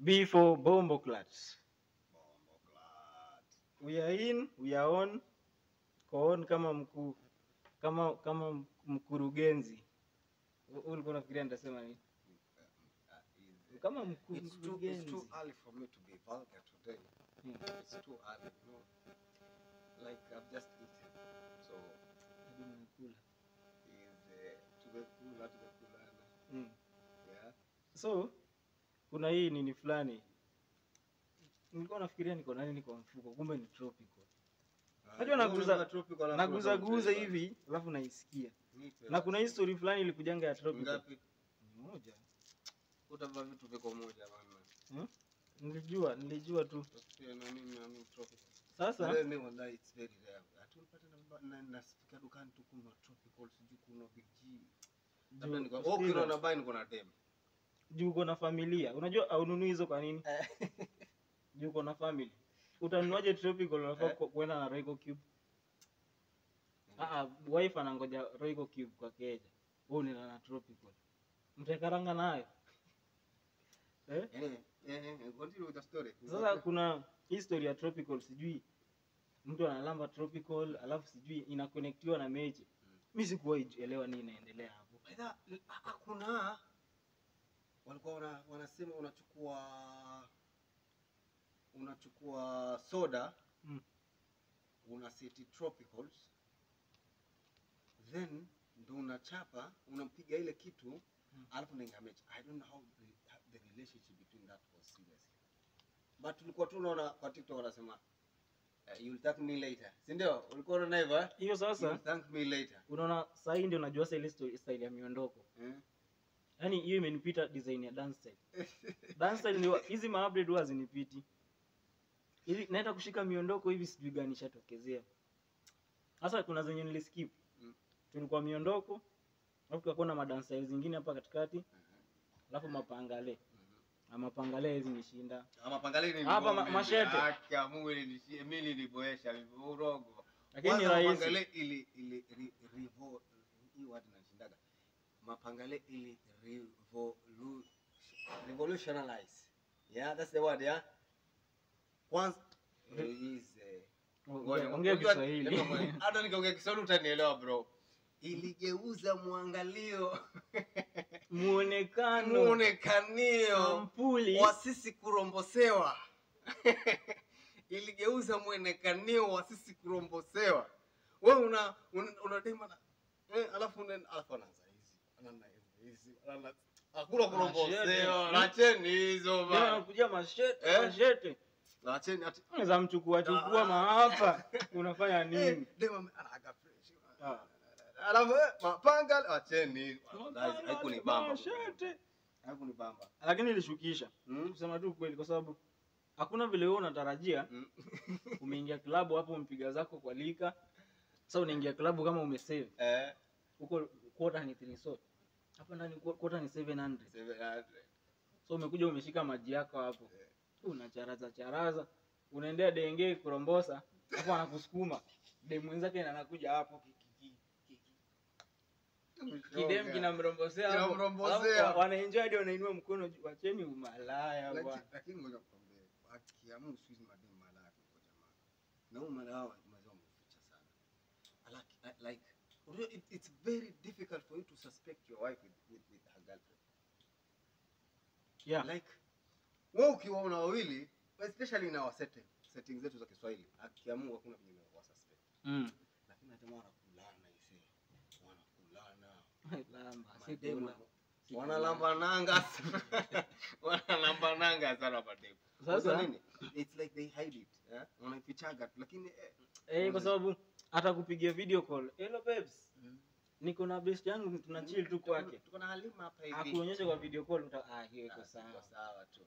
B for Bombo Clat. Bombo Clat. We are in, we are on. Ko on kama mkuu, kama mkurugenzi. Ulikuwa unafikiria nitasema nini? Kama mkurugenzi. It's too early for me to be vulgar today. It's too early, you know. Like I've just eaten. So nimekula. Is tumekula. Yeah. So kuna hii nini fulani. Nilikuwa nafikiria niko nani niko mfuko, kumbe ni tropical. Unajua naguza guza hivi, alafu naisikia. Na kuna history fulani ilikujanga ya tropical. Ngapi? Moja. Utavaa vitu viko moja bana. Nilijua tu. Na mimi tropical. Sasa mimi wallahi it's very rare. Hatunipata na nafika dukani tu kuna tropical, sijui kuna Big G. Labda niko okay na buy niko na dem. Juu uko na familia. Unajua haununui hizo kwa nini? Juu uko na family. Utanunuaje tropical unafaa kwenda na Royco Cube? Wife anangoja Royco Cube kwa keja. Wewe unaenda na tropical. Mtakaranga nayo. Continue with the story. Sasa kuna history ya tropical, sijui mtu analamba tropical alafu sijui inaconnectiwa na mechi. Mimi sikuwahi elewa nini inaendelea hapo. Aidha kuna walikuwa wanasema unachukua soda, una seti tropicals, then ndo unachapa, unampiga ile kitu, alafu unaingia mechi. I don't know how the relationship between that was seriously. But tulikuwa tu unaona kwa TikTok wanasema you'll thank me later. Si ndio? Ulikuwa unaona hivyo? Hiyo sasa you'll thank me later. Unaona sasa hii ndio najua sasa ile style ya miondoko. Yaani hiyo imenipita design ya dance style. Dance style ni hizi ma update huwa zinipiti. Ili naenda kushika miondoko hivi sijui gani ishatokezea. Sasa kuna zenye niliskip. Tulikuwa miondoko, alafu tukakuwa na madance style zingine hapa katikati. Alafu mapangale. Na mapangale hizi nishinda. Mapangale ni hapa mashete. Haki ya Mungu ili mimi niliboesha urongo. Lakini ni rahisi. Mapangale ili ili hii word inashindaga. Mapangale ili revolutionalize. Yeah, that's the word, yeah. Kwanza is ongea Kiswahili. Hata nikiongea Kiswahili utanielewa bro. Iligeuza muangalio, muonekano, muonekanio wa sisi kurombosewa. Iligeuza muonekanio wa sisi kurombosewa. Wewe una dema na alafu anaanza hizi, anaanza hizi, anaanza hakuna kurombosewa. Acheni hizo bana. Anakuja mashete, mashete. Acheni ati unaweza mchukua chukua mahapa. Unafanya nini? Dema anaga fresh. Alafu mapanga acheni. Haikunibamba. Mashete. Haikunibamba. Lakini ilishukisha. Kusema tu kweli kwa sababu hakuna vile wewe unatarajia. Umeingia klabu hapo mpiga zako kwa lika. Sasa unaingia klabu kama umesave. Huko quarter ni 3 so. Hapa ndani quarter ni 700. 700. So umekuja umeshika maji yako hapo. Unacharaza charaza, unaendea denge kurombosa, hapo anakusukuma. Demu mwenzake anakuja hapo kidem kinamrombosea hapo. Wanaenjoy hadi wanainua mkono juu, wacheni umalaya bwana. Lakini ngoja nikwambie, haki ya Mungu siku hizi mademu malaya kuliko jamaa. Na huyu malaya wao mazao wameficha sana. Like it's very difficult for you to suspect your wife with her girlfriend. Yeah. Like wewe ukiwaona wawili, especially in our setting zetu za Kiswahili, haki ya Mungu hakuna venye wa suspect. Lakini jamaa wanakulana ise. Wanakulana. Lamba, Mademu wanalambananga. Wanalambananga sana mademu. Sasa nini? It's like they hide it. Wanaifichaga lakini kwa sababu hata kupigia video call. Hello babes. Niko na best yangu tuna chill tu kwake. Tuko na Halima hapa hivi. Akuonyeshe kwa video call uta hiyo iko sawa. Iko sawa tu.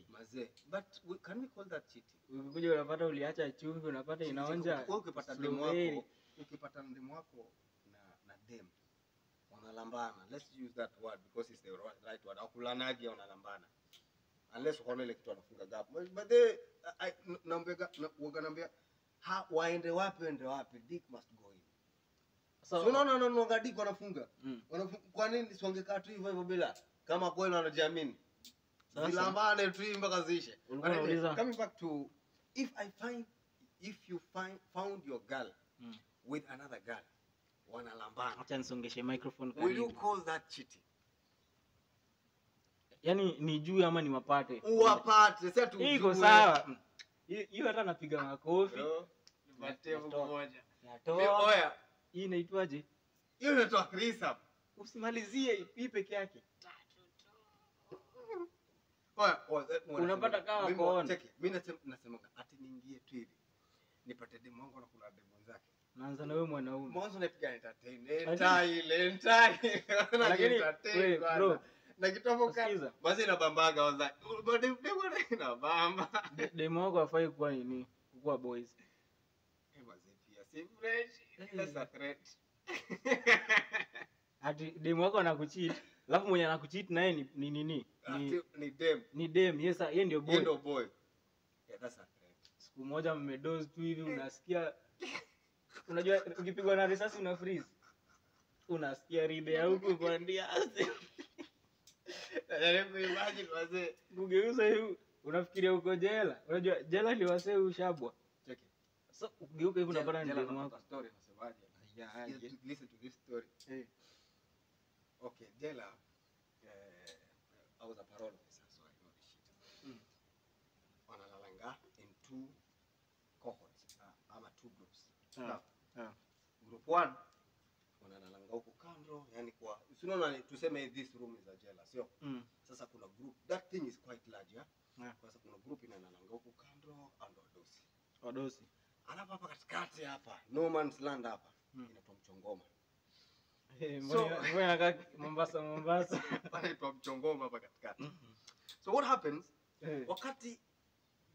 Mazee. But can we call that cheating? Ukikuja unapata uliacha chumvi, unapata inaonja. Ukipata demu wako, ukipata demu wako na dem wanalambana. Let's use that word because it's the right word. Hakulanagi wanalambana. Unless ukaona ile kitu anafunga gap. But they naambia waende wapi, waende wapi, dick must go in. So unaona wananunuanga dick wanafunga. Wanafunga kwa nini? Si wangekaa tu hivyo hivyo bila kama kweli wanajiamini. Sasa Zilambane tu mpaka ziishe. ulikuwa But anyway, unauliza coming back to if I find if you find found your girl with another girl, wanalambana. Acha nisongeshe microphone Will you karibu. call that cheating? Yaani nijue ama niwapate? Uwapate, si ati Hii iko ujue. sawa. Hiyo hata napiga makofi. Bro, nipatie Natoa. moja. Natoa. Oya, Hii inaitwaje? hiyo inaitwa threesome. Usimalizie hii peke yake. Oya, oya, Unapata kama mimi koona. cheki, mimi nasemaga ati niingie tu hivi. Nipate demu wangu na kuna demu zake. Naanza na wewe mwanaume. Mwanzo napiga entertain, entai, entai. Lakini, Entertain we, kwanza. bro, Na kitofu ka sikiza. basi inabambaga waza. But demu inabamba. Demu wako hafai kuwa nini? Kuwa boys. Eh, wazee pia si fresh. That's a threat. Ati demu wako anakucheat, alafu mwenye anakucheat naye ni nini? Ni Ati ni dem. ni dem, yes, yeye ndio boy. Yeye ndio boy. Yeah, that's a threat. Siku moja mmedoze tu hivi unasikia, unajua ukipigwa na risasi una freeze. Unasikia ribe ya huku kwa ndiazi. Najaribu imagine wazee. Kugeuza hivi unafikiria uko jela. Unajua jela ni wasee ushabwa. Cheki. So ukigeuka hivi unapata ni Jela demu wako. nakupa story nasemaje? Ya, aje. Listen to this story. Okay, jela I was a parole officer, so I know the shit. Wanalalanga in two cohorts, ama two groups. Now, group one wanalalanga huku kando, yani kwa si unaona tuseme this room is a jela, sio? Sasa kuna group, that thing is quite large, yeah? Yeah. Sasa kuna group inalalanga huku kando and wadosi. Wadosi. Alafu hapa katikati hapa, no man's land hapa, inaitwa Mchongoma. Mbona inakaa Mombasa Mombasa? Panaitwa Mchongoma hapa katikati. So what happens wakati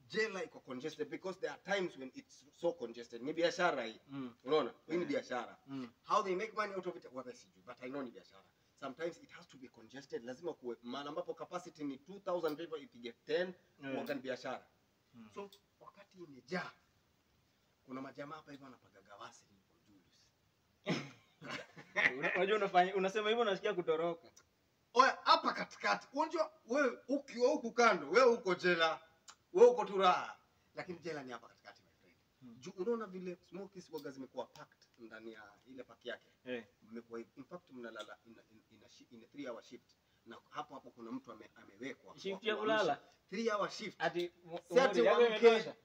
jela iko congested, because there are times when it's so congested. Ni biashara hii. Unaona? Hii ni biashara. How they make money out of it, well, sijui, but I know ni biashara. Sometimes it has to be congested. Lazima kuwe mahali ambapo capacity ni 2000 people ipige 10, huwaga ni biashara. So wakati imejaa, kuna majamaa hapa hivi wanapagaga Vaseline kwa Julius. Unajua unasema hivyo unasikia kutoroka. Oya, hapa katikati, unajua wewe ukiwa huku kando, wewe uko jela, wewe uko tu raha. Lakini jela ni hapa katikati my friend. Juu unaona vile smokies waga zimekuwa packed ndani ya ile paki yake. Mmekuwa hivi. In fact mnalala in a 3 hour shift. Na hapo hapo kuna mtu amewekwa. Shift ya kulala? 3 hour shift. Ati Si ati umri yako uamke. imetosha?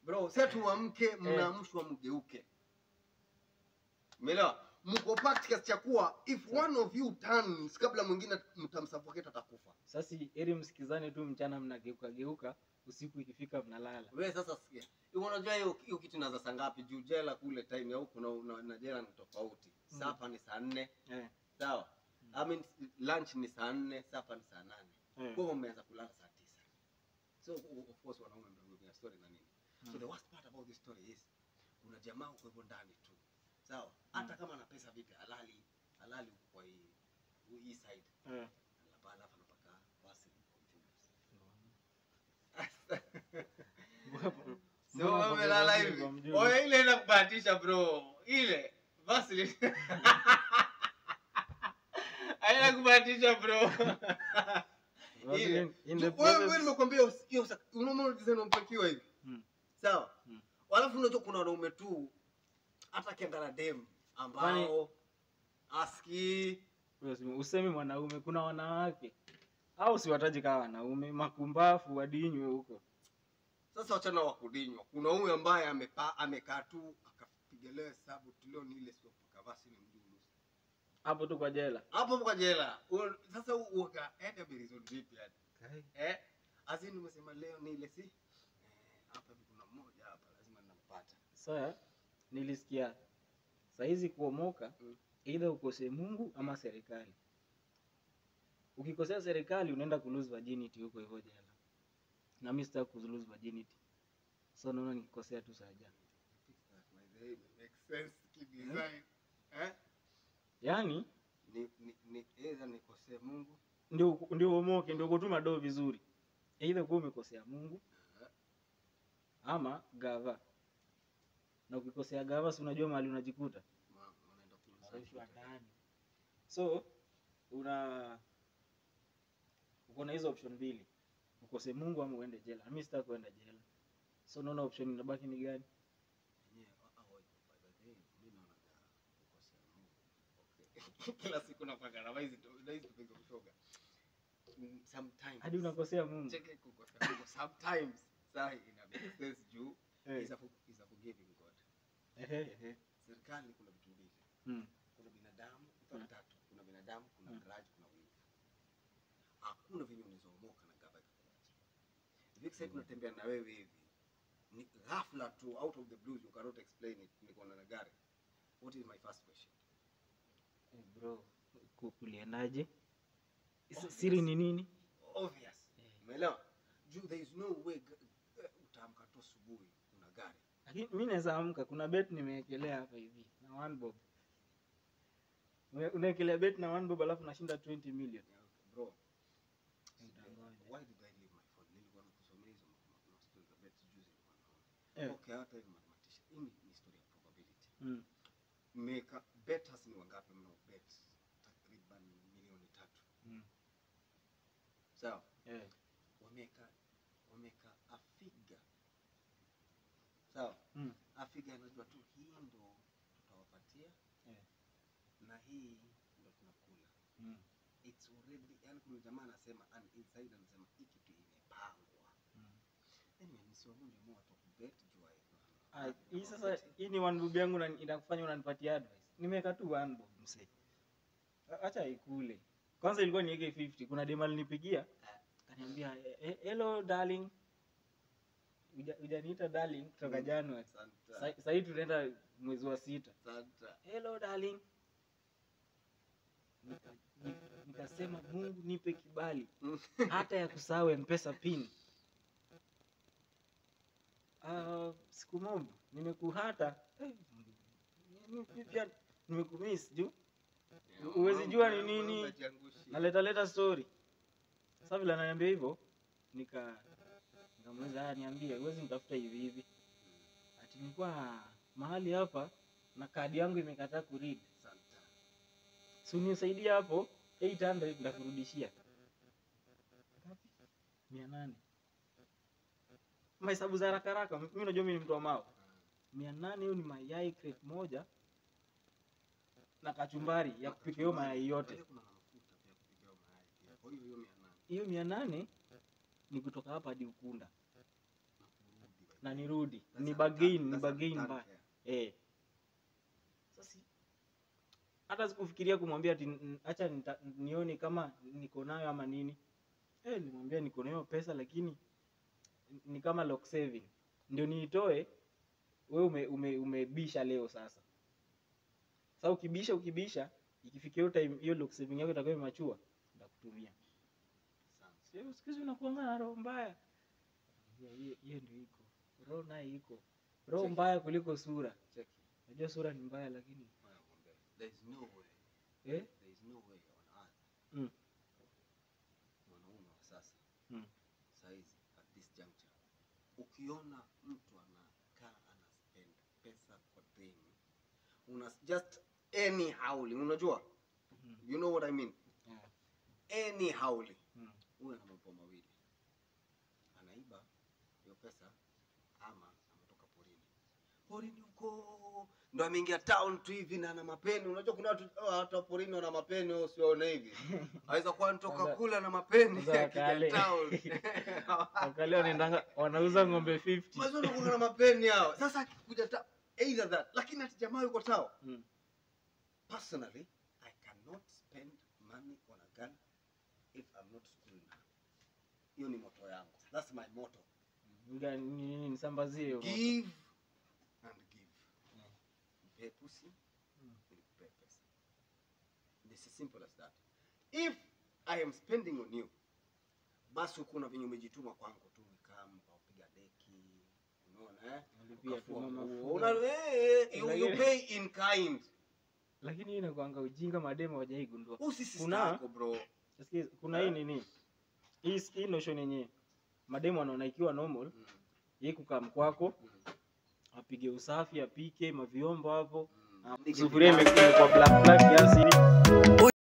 Bro, si ati uamke mnaamshwa mgeuke. Umeelewa? Mko packed kiasi cha kuwa if one of you turns kabla mwingine mtamsuffocate atakufa. Sasa heri msikizane tu mchana mnageuka geuka, usiku ikifika mnalala. Wewe sasa sikia. Unajua hiyo kitu inaanza saa ngapi? Juu jela kule time ya huku na jela ni tofauti. Sapa ni saa 4. Sawa? I mean lunch ni saa 4, sapa ni saa 8. Kwa hivyo mmeanza kulala saa 9. So of course wanaume ndio story na nini. So the worst part about this story is kuna jamaa huko hivyo ndani tu. Sawa? Hata kama ana pesa vipi halali huko kwa hii side. Alafu anapaka Vaseline kwa Julius. So Mbona wamelala Vaseline hivi. kwa Mjulius? Oya, ile inakubahatisha bro. Ile Vaseline. Haina kubahatisha bro. Vaseline in the Wewe wewe process. nimekwambia hiyo unaona design umpakiwa hivi. Sawa? Alafu unajua kuna wanaume tu hata akiangalia dem ambao aski Usemi mwanaume, kuna wanawake. Au siwataji kama wanaume, makumbafu wadinywe huko. Sasa wachana wa kudinywa. Kuna huyu ambaye amekaa tu akapiga leo hesabu tulio ni ile sio paka basi ni mjulu. Hapo tu kwa jela. Hapo kwa jela. Sasa uoga enda bilizon vipi yani? Azini umesema leo ni ile si? Hapa hivi kuna mmoja hapa lazima ninampata. Sasa nilisikia saa hizi kuomoka either ukosee Mungu ama serikali. Ukikosea serikali unaenda ku lose virginity huko hivyo jela. Na mimi sitaki ku lose virginity. So naona nikikosea tu saa jana. Make sense kidesign. Yaani Ni either nikosee Mungu ndio uomoke, ndio kutuma doo vizuri. Either uko umekosea Mungu ama gava. Na ukikosea gava si unajua mahali unajikuta? Unaenda Unarushwa ndani. So Uko na hizo option mbili. Ukose Mungu ama uende jela. Mimi sitaki kuenda jela. So naona option inabaki ni gani? Yenyewe, by the way, mimi naonaga kukosea Mungu. Okay. Kila siku napanga na hizi na hizi tupige ushoga. Sometimes. Hadi unakosea Mungu. Cheke kukosea Mungu sometimes. Sahi ina make sense juu is a forgiving God. Ehe. Serikali kuna vitu mbili. Kuna binadamu, tatu. Kuna binadamu, kuna grudge, kuna wivu. Hakuna venye unaweza omoka na gava ikakuacha. Hivi sasa tunatembea na wewe hivi. Ni ghafla tu out of the blues, you cannot explain it. Niko na gari. What is my first question? Bro, kuliendaje? Siri ni nini? Obvious. Umeelewa? Juu there is no way utaamka tu asubuhi una gari. Lakini mimi naweza amka, kuna bet nimewekelea hapa hivi na 1 bob. Unawekelea bet na 1 bob alafu nashinda 20 million. Yeah, bro. Why did I leave my phone? Nilikuwa nakusomea hizo story za bet juzi nilikuwa naona. Okay, hata hivi mathematician. Hii ni story ya probability. Mmeka bettors ni wangapi mnao bet? Takriban milioni 3. Sawa? Wameka a figure. Sawa? A figure anajua tu hii ndo tutawapatia. Na hii ndo tunakula. It's already, yani kuna jamaa anasema, an insider anasema hii kitu imepangwa. Anyway, nisiwavunje moyo watu wa kubet juu Hii sasa hii ni 1 bob yangu na inakufanya unanipatia advice. Nimeweka tu 1 bob msee. Acha ikule. Kwanza ilikuwa niweke 50. Kuna dema alinipigia akaniambia hello darling. Hujaniita darling kutoka January. Sasa hivi tunaenda mwezi wa 6. Hello darling. Nikasema Mungu nipe kibali hata ya kusahau M-Pesa pin. Siku moja nimekuhata, pia nimekumiss juu uwezi jua ni nini, naleta leta story. Sasa vile ananiambia hivyo, nikamuuliza niambie, uwezi nitafuta hivi hivi. Ati nilikuwa mahali hapa na kadi yangu imekataa ku read. So nisaidie hapo 800 nitakurudishia. Ngapi? 800. Mahesabu za haraka haraka, mimi unajua mimi ni mtu wa mawe. 800 hiyo ni mayai crate moja na kachumbari ya kupika hiyo mayai yote. Hiyo 800 ni kutoka hapa hadi Ukunda. Na nirudi. Ni bargain, ni bargain mbaya. Sasa hata sikufikiria kumwambia ati acha nione kama niko nayo ama nini. Nilimwambia niko nayo pesa lakini ni kama lock saving. Ndio niitoe, wewe umebisha leo sasa. Sasa ukibisha ikifikia hiyo time hiyo lock saving yako itakuwa imemachua, nitakutumia. Sasa siku hizi unakuwa na roho mbaya. Hiyo ndio iko. Roho nayo iko. Roho mbaya kuliko sura. Cheki. Unajua sura ni mbaya lakini there is no way. There is no way on earth. Mwanaume wa sasa. Saizi at this juncture. Ukiona mtu anakaa ana spend pesa kwa demu, una just anyhow, unajua? You know what I mean? Yeah. Anyhow. Huyu ana mambo mawili. Anaiba hiyo pesa ama ametoka porini. Porini huko ndo ameingia town tu hivi na ana mapeni. Unajua kuna watu wa porini wana mapeni, usiwaone hivi. Aweza kuwa anatoka kula na mapeni akija town. Wakale wanaendanga wanauza ng'ombe 50. Mazuri kuna na mapeni hao. Sasa akikuja either that, lakini ati jamaa yuko town. Personally, I cannot spend money on a girl if I'm not schooling her. Hiyo ni motto yangu. That's my motto. Nisambazie hiyo. Give and give. Nipe pussy, nikupe pesa. It's as simple as that. If I am spending on you, basi kuna venye umejituma kwangu tu nikamu kwa kupiga deki. Unaona You pay in kind. Lakini hii inakuanga ujinga, mademo hawajaigundua. Kuna bro. Kuna hii nini? Hii notion yenyewe. Mademo wanaona ikiwa normal, yeye kukaa mkwako, apige usafi, apike maviombo hapo. Sufuria imekuwa black black kiasi.